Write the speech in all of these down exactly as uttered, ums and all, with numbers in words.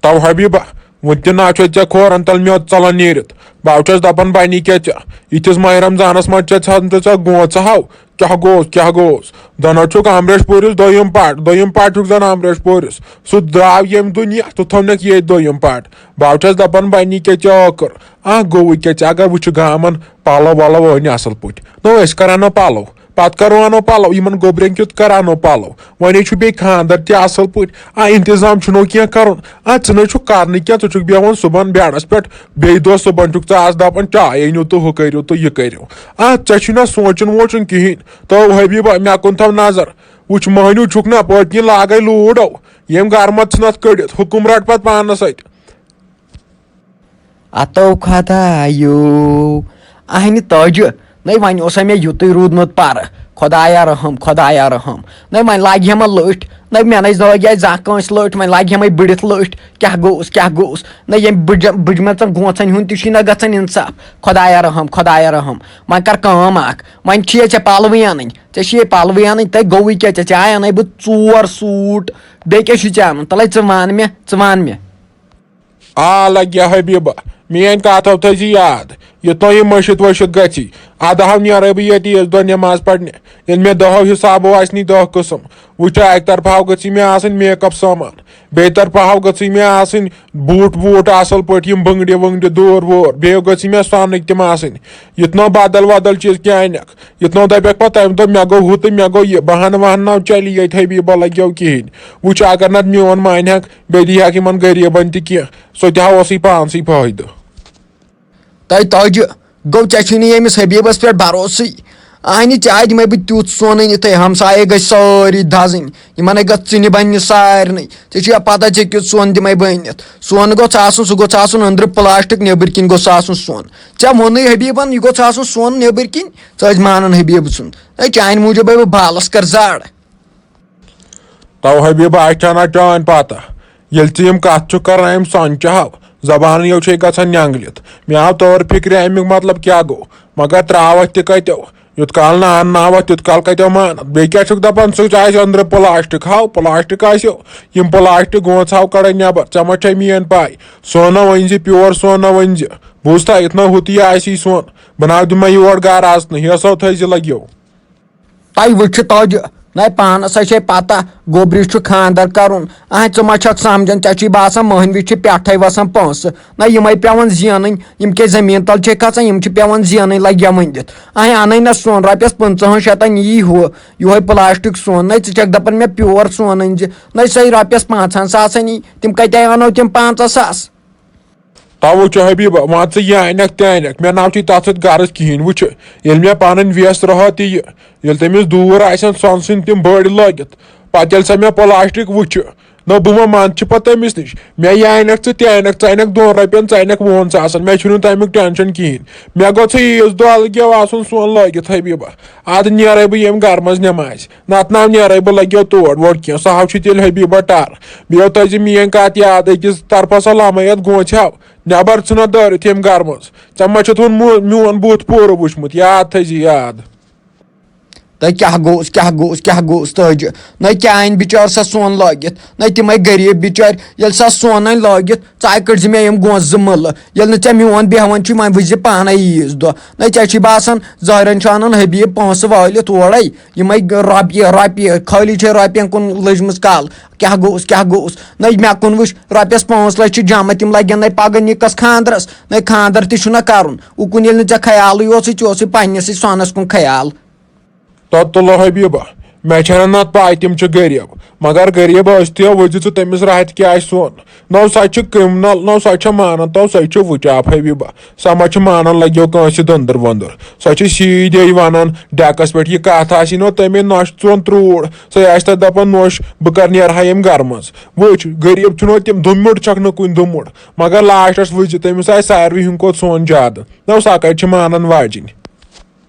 تو حبیبہ، وُنہِ تہِ نہ چھُ ژےٚ کھورن تل میوٚت ژلان نیٖرِتھ۔ بہٕ چھُس دپان، بنی کیٛاہ ژےٚ؟ یِتھِس ماہِ رمضانس منٛز چھےٚ ژھانٛڈان ژےٚ گونٛژ ہاو؟ کیٛاہ گوٚوس، کیٛاہ گوٚوس؟ زن حظ چھُکھ امریش پوٗرِس دوٚیِم پاٹ، دوٚیِم پاٹ چھُکھ زن امریش پوٗرِس۔ سُہ درٛاو ییٚمہِ دُنیا، ژٕ تھوٚونکھ ییٚتہِ دوٚیِم پاٹ۔ بہٕ چھُس دپان، بنی کیٛاہ ژےٚ ٲخٕر؟ اکھ گوٚوُے کیٛاہ ژےٚ؟ اگر وٕچھِ گامن پلو ولو أنۍ اصل پٲٹھۍ۔ نہ، أسۍ کران نہٕ پلو۔ پتہٕ کرو انو پلو، یِمن گوٚبرٮ۪ن کیُتھ کر انو پلو؟ وۄنۍ چھُ بیٚیہِ خانٛدر تہِ اصل پٲٹھۍ۔ آ، انتظام چھُنو کینٛہہ کرُن؟ آ، ژٕ نَے چھُکھ کرنٕے کینٛہہ، ژٕ چھُکھ بیٚہوان صُبحن بیڈس پٮ۪ٹھ، بیٚیہِ دۄہ صُبحن چھُکھ ژٕ آز دپان چاے أنِو تہٕ ہُہ کٔرِو تہٕ یہِ کٔرِو۔ آ، ژےٚ چھُے نہ سونٛچُن وونٛچُن کِہینۍ۔ تو حبیبہ، مےٚ کُن تھاو نظر، وٕچھ مٔہنیوٗ چھُکھ نہ پٔتۍ کِنۍ لاگے لوٗڈو، ییٚمۍ گرمت ژھٕنتھ کٔڑِتھ، حُکم رٹ پتہٕ پانس اَتھِ۔ اتو خۄدایو، اہنہِ تاجہِ، نَے وۄنۍ اوسا مےٚ یُتُے روٗدمُت پرٕ۔ خۄدایا رحم، خۄدایا رحم۔ نَے وۄنۍ لاگہِ ہا مےٚ لٔٹھۍ، نَے مےٚ نَے لٲگۍ اَسہِ زانٛہہ کٲنٛسہِ لٔٹھۍ، وۄنۍ لاگہِ ہا مےٚ بٔڑِتھ لٔٹھۍ۔ کیٛاہ گوٚوُس، کیٛاہ گوٚوُس؟ نَے ییٚمۍ بٕڈ-، بٕڈمَژَن گونٛژَن ہُنٛد تہِ چھُے نہ گژھان اِنصاف۔ خۄدایا رحم، خۄدایا رحم۔ وۄنۍ کر کٲم اَکھ، وۄنۍ چھِیے ژےٚ پَلوٕے اَنٕنۍ، ژےٚ چھِیے پَلوٕے اَنٕنۍ، تَے گوٚوُے کیٛاہ؟ ژےٚ، ژےٚ آے اَنَے بہٕ ژور سوٗٹ، بیٚیہِ کیٛاہ چھُے ژےٚ اَنُن؟ تَلَے ژٕ وَن مےٚ، ژٕ وَن مےٚ۔ آ لگیا حبیبہ، میٲنۍ کتھ ہو تھٲیزِ یاد۔ یہِ تۄہہِ یہِ مٔشِتھ ؤشِتھ گژھی، ادٕ ہاو نیرے بہٕ ییٚتی عیٖذ دۄہ نٮ۪ماز پرنہِ۔ ییٚلہِ مےٚ دہو حسابو آسہِ نی دہ قٕسم، وٕچھ، اکہِ طرفہٕ ہاو گٔژھٕے مےٚ آسٕنۍ میک اپ سامان، بیٚیہِ طرفہٕ ہاو گٔژھٕے مےٚ آسٕنۍ بوٗٹ ووٗٹ اصل پٲٹھۍ، یِم بٔنگرِ ؤنگرِ دور وور، بیٚیہِ گٔژھٕے مےٚ سۄنٕکۍ تِم آسٕنۍ۔ یُتھ نہٕ بدل ودل چیٖز کینٛہہ انکھ، یُتھ نہٕ دپکھ پتہٕ تمہِ دۄہ مےٚ گوٚو ہُہ تہٕ مےٚ گوٚو یہِ، بہانہٕ وہانہٕ نہ چلہِ ییٚتہِ حبیبہ لگیو کِہینۍ۔ وٕچھ، اگر نتہٕ میون مانہِ ہاکھ، بیٚیہِ دی ہاکھ یِمن غریٖبن تہِ کینٛہہ، سُہ تہِ ہاوسٕے پانسٕے فٲیدٕ۔ تۄہہِ تاجہِ، گوٚو ژےٚ چھُے نہٕ ییٚمِس حبیبس پٮ۪ٹھ بھروسٕے۔ اہنہِ، ژےٚ آے دِمے بہٕ تیُتھ سۄن أنِتھ، ہے ہمسایے گژھِ سٲری دزٕنۍ، یِمن ہے گژھِ ژٕنہِ بننہِ سارنٕے۔ ژےٚ چھُیا پتہ ژےٚ کیُتھ سۄن دِمے بہٕ أنِتھ؟ سۄن گوٚژھ آسُن، سُہ گوٚژھ آسُن أنٛدرٕ پلاسٹک، نیٚبٕرۍ کِنۍ گوٚژھ آسُن سۄن۔ ژےٚ ووٚنُے حبیبن، یہِ گوٚژھ آسُن سۄن نیٚبٕرۍ کِنۍ، ژٕ ٲسۍ مانان حبیب سُنٛد۔ ہے، چانہِ موٗجوٗب ہے بہٕ بالس کر زڑ۔ تو حبیبہ، اَسہِ چھا نہ چٲنۍ پتہ؟ ییٚلہِ ژٕ یِم کتھ چھُکھ کران، أمۍ سۄنچہِ ہاو، زبانٕے یو چھے گژھان نینگلِتھ۔ مےٚ آو تور فکرِ، امیُک مطلب کیٛاہ گوٚو؟ مگر تراوتھ تہِ کتیو؟ یوٚت کال نہٕ انناوتھ، تیوٚت کال کتیو مانتھ؟ بیٚیہِ کیٛاہ چھُکھ دپان؟ ژٕ آسہِ أنٛدرٕ پلاسٹک ہاو، پلاسٹک آسیو، یِم پلاسٹک گونٛژ ہاو کڑے نٮ۪بر۔ ژےٚ ما چھے میٲنۍ پاے؟ سۄن نہ ؤنۍ زِ، پیور سۄن نہ ؤنۍ زِ۔ بوٗزتھا، یُتھ نہ ہُتہِ یہِ آسی سۄن، بہٕ نہ دِمے یور گرٕ اژنہٕ، ہیسو تھٲیزِ لگیو۔ تۄہہِ وٕچھِو توجہ، نَے پانَس ہا چھے پَتہ، گوٚبرِس چھُ خانٛدر کَرُن۔ اَہَے، ژٕ ما چھَکھ سَمجھان، ژےٚ چھُے باسان مۄہنوِس چھِ پٮ۪ٹھَے وَسان پونٛسہٕ۔ نَے یِمَے پٮ۪وان زینٕنۍ، یِم کیٛاہ زٔمیٖن تَل چھے کھَسان، یِم چھِ پٮ۪وان زینٕنۍ لَگیا ؤنۍ دِتھ۔ اَہَے، اَنَے نہ سۄن، رۄپیَس پٕنٛژٕہَن شَتَن یی ہُہ، یِہوٚے پٕلاسٹِک سۄن۔ نَے ژٕ چھَکھ دَپان مےٚ پیور سۄن أنۍ زِ، نَے سۄے رۄپیَس پانٛژہَن ساسَن یی، تِم کَتہِ اَنو تِم پنٛژاہ ساس؟ توٕ چھُ حبیبہ، وۄنۍ ژٕ یہِ انکھ تہِ انکھ، مےٚ ناو چھُے تتھ سۭتۍ غرض کِہیٖنۍ۔ وٕچھِ، ییٚلہِ مےٚ پنٕنۍ ویس رٲہہ تہِ یہِ، ییٚلہِ تٔمِس دوٗر آسن سۄنہٕ سٕنٛدۍ تِم بٔڑۍ لٲگِتھ، پتہٕ ییٚلہِ سۄ مےٚ پلاسٹک وٕچھِ، نہ بہٕ ما منٛدٕ چھِ پتہٕ تٔمِس نِش۔ مےٚ یہِ انکھ ژٕ تہِ انکھ، ژٕ انکھ دۄن رۄپین، ژٕ انکھ وُہن ساسن، مےٚ چھُنہٕ تمیُک ٹینشن کِہیٖنۍ۔ مےٚ گوٚژھ عیٖذ دۄہ الگیو آسُن سۄن لٲگِتھ حبیبہ، ادٕ نیرے بہٕ ییٚمہِ گرٕ منٛز نٮ۪مازِ۔ نتہٕ ناو نیرے بہٕ لگیو تور وور کینٛہہ، سُہ ہاو چھُ تیٚلہِ حبیبہ ٹر۔ بیٚیہِ تھٲیزِ میٲنۍ کتھ یاد، أکِس طرفس آو لمے یتھ گونٛژھِ ہاو، نٮ۪بر ژھٕنتھ دٲرِتھ ییٚمہِ گرٕ منٛز۔ ژےٚ ما چھُتھ ووٚن مو-، میون بُتھ پوٗرٕ وُچھمُت؟ یاد تھٲیزِ یاد۔ تۄہہِ کیٛاہ گوٚوس، کیٛاہ گوٚوس، کیٛاہ گوٚوس تٲجہِ؟ نہ کیٛاہ انہِ بِچٲر سۄ سۄن لٲگِتھ؟ نہ تِمے غریٖب بِچٲرۍ، ییٚلہِ سۄ سۄن انہِ لٲگِتھ، ژٕ کڑزِ مےٚ یِم گونٛژھ زٕ مٕلہٕ۔ ییٚلہِ نہٕ ژےٚ میون بیہوان چھُے، وۄنۍ وٕچھزِ پانے عیٖذ دۄہ۔ نہ ژےٚ چھُے باسان ظٲہرن چھُ انان حبیب پونٛسہٕ وٲلِتھ اورے۔ یِمے رۄپیہِ، رۄپیہِ، خٲلی چھے رۄپین کُن لٔجمٕژ کل۔ کیٛاہ گوٚوُس، کیٛاہ گوٚوُس؟ نہ مےٚ کُن وٕچھ، رۄپیس پانٛژھ لچھ چھِ جمع، تِم لگن نَے پگاہ نِکس خانٛدرس۔ نَے خانٛدر تہِ چھُنہ کرُن۔ اُکُن ییٚلہِ نہٕ ژےٚ خیالٕے اوسُے، ژےٚ اوسُے پننِسٕے سۄنس کُن خیال۔ تۄتُلہٕ حبیبہ، مےٚ چھنہ نتہٕ پاے تِم چھِ غریب، مگر غریب ٲسۍ تہِ وٕچھزِ ژٕ تٔمِس راحت کیٛاہ آسہِ سۄن۔ نو سۄ چھِ کرمنل، نو سۄ چھےٚ مانان، تو سۄ چھِ وٕچاپ حبیبہ۔ سۄ ما چھِ مانان لگیو کٲنٛسہِ دٔنٛدٕر ؤنٛدٕر۔ سۄ چھِ سیٖدھے ونان ڈیکس پٮ۪ٹھ یہِ کتھ آسہِ نو تٔمۍ نۄشہِ ژون ترٛوٗڑ۔ سۄ آسہِ تتھ دپان نۄش بہٕ کر نیرٕ ہا ییٚمہِ گرٕ منٛز۔ وٕچھ، غریب چھُنہ تِم دُمُٹ چھکھ نہٕ کُنہِ دُمُٹ۔ مگر لاسٹس وٕچھ زِ تٔمِس آسہِ ساروی ہُنٛد کھۄتہٕ سون زیادٕ۔ نو سۄ کتہِ چھِ مانان واجِنۍ؟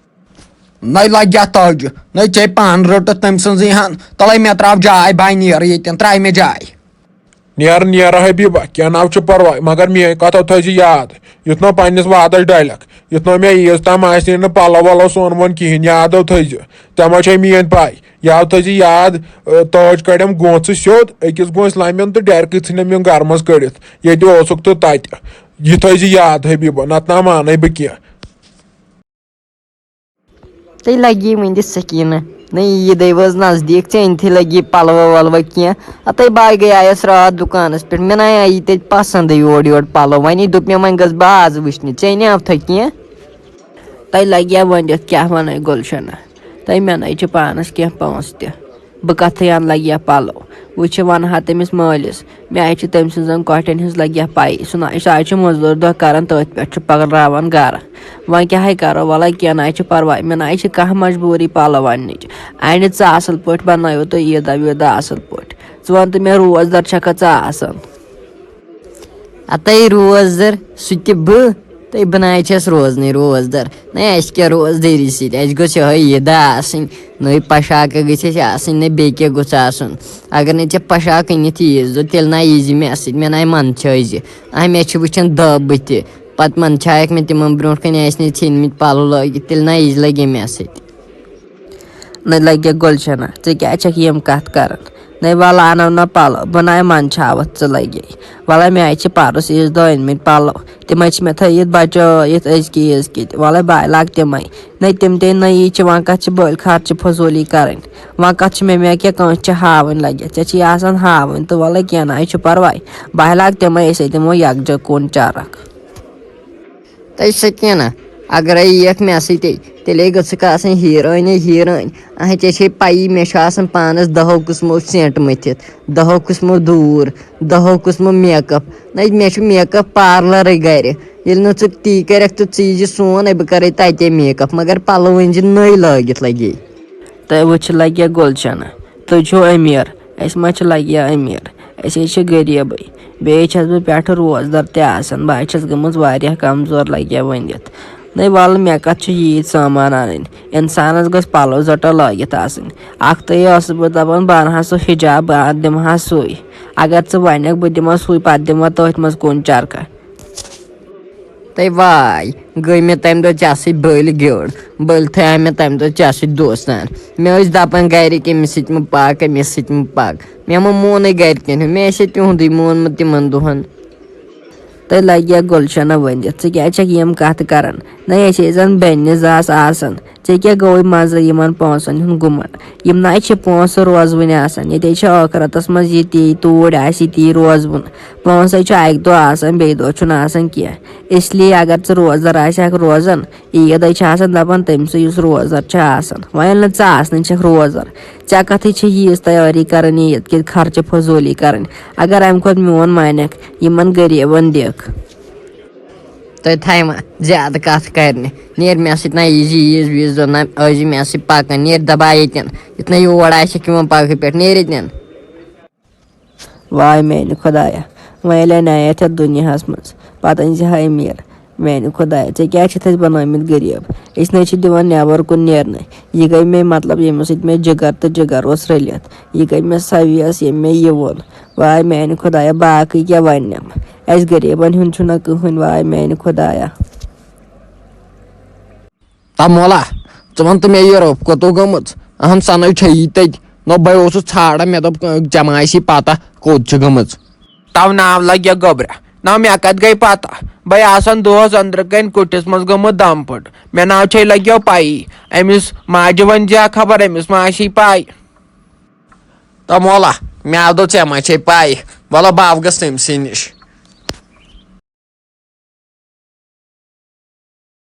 نَے لگیا تاجہِ، نَے ژےٚ پانہٕ رٔٹٕتھ تٔمۍ سٕنٛزٕے ہن۔ تلے مےٚ تراو جاے، بہٕ نیرٕ ییٚتٮ۪ن، تراے مےٚ جاے۔ نیرٕ نیرٕ حبیبہ، کینٛہہ نہ چھُ پرواے، مگر میٲنۍ کتھ تھٲیزِ یاد، یُتھ نہٕ پننِس وعدس ڈلکھ، یُتھ نہٕ مےٚ عیٖذ تام آسہِ نہٕ پلو ولو سۄن وۄن کِہینۍ، یاد تھٲیزِ۔ ژےٚ ما چھے میٲنۍ پاے، یاو تھٲیزِ یاد، تٲج کڑٮ۪م گونٛژھٕ سیوٚد، أکِس گونٛژھِ لمٮ۪ن تہٕ ڈیرکٕے ژھٕنٮ۪م یِم گرمس کٔڑِتھ، ییٚتہِ اوسُکھ تہٕ تتہِ۔ یہِ تھٲیزِ یاد حبیبہ، نتہٕ نا مانے بہٕ کینٛہہ۔ تہٕ لگی وٕنہِ سکیٖنہ، نہ عیٖدے وٲژ نزدیٖک، ژےٚ أنتھٕے لگی پلوہ ولوہ کینٛہہ۔ ہتے بہٕ گٔیایس راتھ دُکانس پٮ۪ٹھ، مےٚ نہ آیی تتہِ پسندٕے اورٕ یورٕ پلو، وۄنۍ دوٚپ مےٚ وۄنۍ گژھٕ بہٕ آز وٕچھنہِ، ژےٚ أنیٛاوتھا کینٛہہ؟ تۄہہِ لگیا وۄنۍ یتھ کیٛاہ ونَے گُلشنہ؟ تۄہہِ مےٚ نَے چھِ پانس کینٛہہ پونٛسہٕ تہِ۔ بہٕ کتھٕے انہٕ لگیا پلو؟ وۄنۍ چھِ ونہٕ ہا تٔمِس مٲلِس، مےٚ چھِ تٔمۍ سٕنٛزن کۄٹھٮ۪ن ہٕنٛز لگیا پَیی۔ سُہ نہ، سُہ حظ چھُ مٔزوٗرۍ دۄہ کران، تٔتھۍ پٮ۪ٹھ چھُ پکنراوان گرٕ۔ وۄنۍ کیٛاہ ہے کرو؟ وَلہٕ کینٛہہ نہ چھُ پرواے، مےٚ نہ چھِ کانٛہہ مجبوٗری پلو اننٕچ۔ اَنہِ ژٕ اصل پٲٹھۍ، بنٲیِو تُہۍ عیٖدا ویٖدا اصل پٲٹھۍ۔ ژٕ وَن تہٕ مےٚ، روزدر چھکھا ژٕ آسان؟ اَتے روزدر، سُہ تہِ بہٕ، تہٕ بہٕ نَے چھَس روزنٕے روزدر۔ نَے، اَسہِ کیٛاہ روزدٔری سۭتۍ؟ اَسہِ گوٚژھ یِہوٚے یہِ دَہ آسٕنۍ، نٔے پۄشاکہٕ گٔژھۍ اَسہِ آسٕنۍ، نَے بیٚیہِ کیٛاہ گوٚژھ آسُن۔ اگر نَے ژےٚ پۄشاکھ أنِتھ ییٖژ دۄہ، تیٚلہِ نَے ییٖزِ مےٚ سۭتۍ، مےٚ نَے منٛدچھٲیزِ۔ اَہَے، مےٚ چھِ وٕچھان دَہ بٕتھِ، پَتہٕ منٛدچھایَکھ مےٚ تِمَن برٛونٛٹھ کَنہِ آسہِ نَے ژھیٚنۍمٕتۍ پَلو لٲگِتھ، تیٚلہِ نَے ییٖزِ لَگے مےٚ سۭتۍ۔ نہ لگے گُلشنہ، ژٕ کیٛاہ چھکھ یِم کتھ کران؟ نَے وَلہٕ اَنو نہ پلو، بہٕ نَے منٛدچھاوتھ ژٕ لگے۔ وَلہٕ مےٚ چھِ پرُس عیٖذ دۄہ أنۍمٕتۍ پلو، تِمے چھِ مےٚ تھٲیِتھ بچٲیِتھ أزکی عیٖذ کِتۍ۔ وَلہٕ بہٕ لاگہٕ تِمے۔ نَے تِم تے نٔیی چھِ، وۄنۍ کتھ چھِ بٔلۍ خرچہٕ فضوٗلی کرٕنۍ؟ وۄنۍ کتھ چھِ مےٚ، مےٚ کیٛاہ کٲنٛسہِ چھِ ہاوٕنۍ لگہِ؟ ژےٚ چھِی آسان ہاوٕنۍ تہٕ وَلہٕ کینٛہہ نَے چھُ پرواے، بہٕ لاگہٕ تِمے، أسے دِمو یکجا کُن چرکھ۔ تہٕ سکیٖنہ، اگرے یِیَکھ مےٚ سۭتۍ، تیٚلے گٔژھکھ آسٕنۍ ہیٖرٲنی ہیٖرٲنۍ۔ اَہَے، ژےٚ چھے پَیی، مےٚ چھُ آسان پانَس دَہو قٕسمو سینٹ مٔتھِتھ، دَہو قٕسمو دوٗر، دَہو قٕسمو میک اپ۔ نہ، مےٚ چھُ میک اپ پارلرٕے گرِ۔ ییٚلہِ نہٕ ژٕ تی کَرَکھ تہٕ ژٕ ییٖزِ سون، ہے، بہٕ کَرَے تَتے میک اپ، مگر پَلو أنۍزِ نٔے لٲگِتھ لگے۔ تۄہہِ وٕچھ لگیا گُلشنہ، تُہۍ چھِو أمیٖر، أسۍ ما چھِ لگیا أمیٖر؟ أسۍ حظ چھِ غریٖبٕے۔ بیٚیہِ چھَس بہٕ پٮ۪ٹھٕ روزدر تہِ آسان، بہٕ حظ چھَس گٔمٕژ واریاہ کمزور لگیا ؤنِتھ۔ نَے وَلہٕ، مےٚ کَتھ چھُ ییٖتۍ سامان اَنٕنۍ؟ اِنسانَس گٔژھ پَلو زٔٹہ لٲگِتھ آسٕنۍ۔ اَکھتُے ٲسٕس بہٕ دَپان، بہٕ اَنہٕ ہا سُہ حِجاب، بہٕ اَنہٕ، دِمہٕ ہا سُے۔ اگر ژٕ وَنَکھ، بہٕ دِمہٕ ہا سُے، پَتہٕ دِمہٕ ہا تٔتھۍ منٛز کُن چرکہ۔ تہٕ واے، گٔے مےٚ تَمہِ دۄہ ژےٚ سۭتۍ بٔلۍ گیُڑ، بٔلۍ تھٲیاو مےٚ تَمہِ دۄہ ژےٚ سۭتۍ دوستان۔ مےٚ ٲسۍ دَپان گَرِکۍ، أمِس سۭتۍ مہٕ پَکھ، أمِس سۭتۍ مہٕ پَکھ۔ مےٚ مہ مونُے گَرِکٮ۪ن ہُنٛد، مےٚ آسہِ ہے تِہُنٛدُے مونمُت تِمَن دۄہَن۔ تہٕ لَگہِ گُلشنہ ؤنِتھ، ژٕ کیٛازِ چھَکھ یِم کَتھٕ کَران؟ نہ، أسۍ ٲسۍ زَن بیٚنہِ زٕ آسہٕ آسان۔ ژےٚ کیٛاہ گوٚوُے منٛزٕ یِمن پونٛسن ہُنٛد گُمَن؟ یِم نہ چھِ پونٛسہٕ روزوٕنۍ آسان، ییٚتے چھِ ٲخرتس منٛز یہِ تی، توٗرۍ آسہِ تی روزوُن۔ پونٛسَے چھُ اَکہِ دۄہ آسان، بیٚیہِ دۄہ چھُنہٕ آسان کینٛہہ۔ اس لیے اگر ژٕ روزدر آسہِ اکھ روزان، عیٖدے چھِ آسان دَپان تٔمۍ سٕے یُس روزدر چھُ آسان۔ وۄنۍ ییٚلہِ نہٕ ژٕ آسنٕے چھَکھ روزدر، ژےٚ کَتھٕے چھِ ییٖژ تیٲری کَرٕنۍ عیٖد کہِ خرچہٕ فضوٗلی کَرٕنۍ؟ اگر اَمہِ کھۄتہٕ میون مانکھ، یِمن غریٖبن دِکھ۔ تُہۍ تھایہِ وۄنۍ زیادٕ کَتھ کَرنہِ۔ نیر مےٚ سۭتۍ نہ ییٖزِ عیٖذ ویٖذ دۄہ، نہ ٲسۍزِ مےٚ سۭتۍ پَکان۔ نیر دَباو ییٚتٮ۪ن۔ یُتھ نہ یور آسٮ۪کھ یِوان پَگہٕ پٮ۪ٹھ، نیر ییٚتٮ۪ن۔ واے میٛانہِ خۄدایا، وۄنۍ ییٚلہِ اَنیٛاے یَتھ یَتھ دُنیاہَس منٛز، پَتہٕ أنۍ زِ ہا أمیٖر۔ میٛانہِ خۄدایا، ژےٚ کیٛازِ چھِتھ اَسہِ بَنٲومٕتۍ غریٖب؟ أسۍ نہ چھِ دِوان نٮ۪بَر کُن نیرنَے۔ یہِ گٔے مےٚ، مطلب، ییٚمِس سۭتۍ مےٚ جِگر تہٕ جِگر اوس رٔلِتھ۔ یہِ گٔے مےٚ سۄ ویس، ییٚمۍ مےٚ یہِ ووٚن۔ واے میٛانہِ خۄدایا، باقٕے کیٛاہ وَننٮ۪م؟ اَسہِ غریٖبَن ہُنٛد چھُنہ کٕہٕنۍ، واے میٛانہِ خۄدایا۔ تا مولا، ژٕ وَن تہٕ مےٚ، یہِ رٲف کوٚت گٔمٕژ؟ اَہَن، سۄ نَے چھےٚ ییٚتہِ۔ نہ، بہٕ اوسُس ژھانٛڈان، مےٚ دوٚپ، ژےٚ ما آسی پَتہ کوٚت چھِ گٔمٕژ؟ تو ناو لگیا گوٚبرا۔ نہ، مےٚ کتہِ گٔے پتہ؟ بے آسان دۄہس أنٛدرٕ کنہِ کُٹھِس منٛز گٔمٕژ دم پھٔٹ۔ مےٚ ناو چھے لگیو پَیی۔ أمِس ماجہِ ؤنۍ زِ ہا خبر، أمِس ما آسی پَے۔ تو مولا، مےٚ آو دوٚپ، ژےٚ ما چھے پَے؟ وَلہٕ بہٕ آو گژھ تٔمۍ سٕے نِش۔